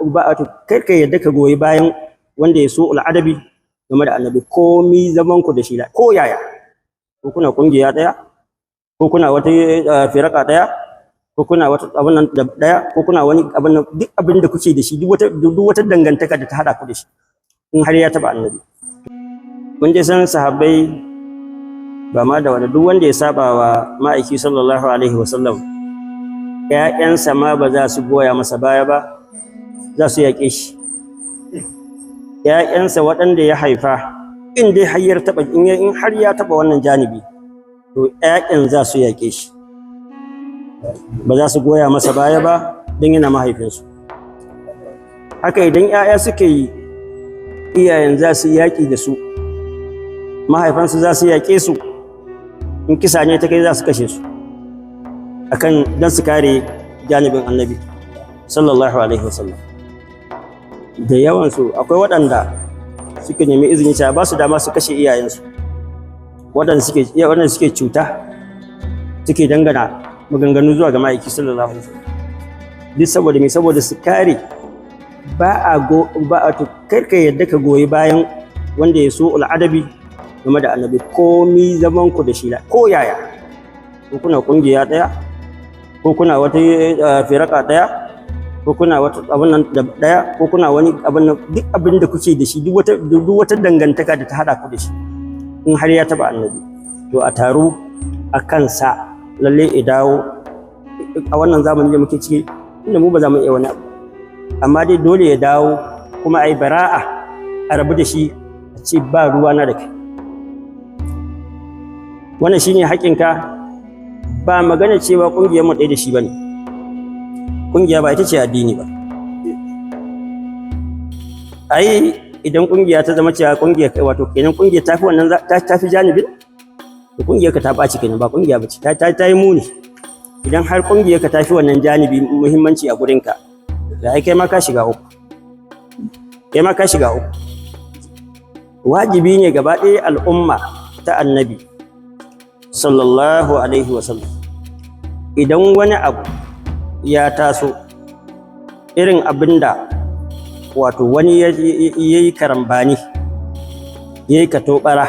ba a kar ka yadda ka goyi bayan wanda ya so al'adabi game da annabi, komi zaman ku da shi, ko yaya, ko kuna kungiya daya, ko kuna wata firaka daya, ko kuna wata abin nan daya, ko kuna wani abin nan, duk abin da kuke da shi, duk wata dangantaka da ta hada ku da shi, in har ya taba annabi. Mun dai san sahabbai ba ma da wani, duk wanda ya saba wa ma'aiki sallallahu alaihi wasallam, ‘ya'yansa ma ba za su goya masa baya ba, za su yaƙe shi. ‘Ya'yansa waɗanda ya haifa, in dai har ya taɓa, in har ya taɓa wannan janibi, to ‘ya'yan za su yaƙe shi, ba za su goya masa baya ba don yana mahaifinsu. Haka idan ‘ya'ya suke yi, iyayen za su yaƙi da su, mahaifansu za su yaƙe su, in kisa ne ta kai za su kashe su akan don su kare janibin annabi sallallahu alaihi wasallam. Da yawansu akwai waɗanda suka nemi izini cewa ba su dama su kashe iyayensu, waɗanda suke cuta, suke dangana maganganu zuwa ga ma'aiki sallallahu alaihi wasallam. Duk saboda me? Saboda su kare. Ba a go ba a to kar ka yadda ka goyi bayan wanda ya so al'adabi game da annabi, komi zaman ku da shi, ko yaya, ko kuna kungiya daya, ko kuna wata firaka daya, ko kuna wata abin nan daya, ko kuna wani abin nan, duk abin da kuke da shi, duk wata dangantaka da ta hada ku da shi, in har ya taba annabi, to a taru a kansa, lalle ya dawo. A wannan zamani da muke ciki, inda mu ba za mu iya wani abu, amma dai dole ya dawo, kuma a yi bara'a, a rabu da shi, a ce ba ruwa na da kai, wannan shine haƙinka. Ba magana cewa ƙungiyar mu ɗaya da shi bane. Ƙungiya ba ita ce addini ba. Ai idan ƙungiya ta zama cewa ƙungiya, wato kenan ƙungiya ta fi wannan, ta fi janibin, to ƙungiyar ka ta ɓaci kenan, ba ƙungiya ba ce, ta yi muni. Idan har ƙungiyar ka ta fi wannan janibi muhimmanci a gurinka, da ai kai ma ka shiga uku, kai ma ka shiga uku. Wajibi ne gaba ɗaya al'umma ta annabi sallallahu alaihi wasallam, idan wani abu ya taso irin abin da wato wani ya yi karambani, ya yi katobara,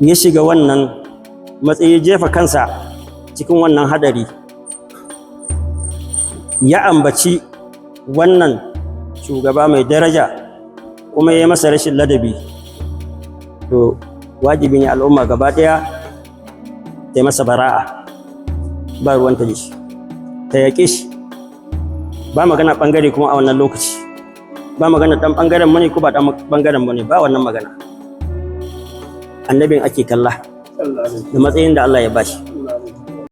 ya shiga wannan matsayi, jefa kansa cikin wannan hadari, ya ambaci wannan shugaba mai daraja, kuma ya yi masa rashin ladabi, to wajibi ne al'umma gaba ɗaya ta yi masa bara'a, ba ruwanta da shi, ta yaƙe shi. Ba magana ɓangare kuma a wannan lokaci, ba magana ɗan ɓangaren mu ne ko ba ɗan ɓangaren mu ne, ba wannan magana. Annabin ake kalla da matsayin da Allah ya bashi.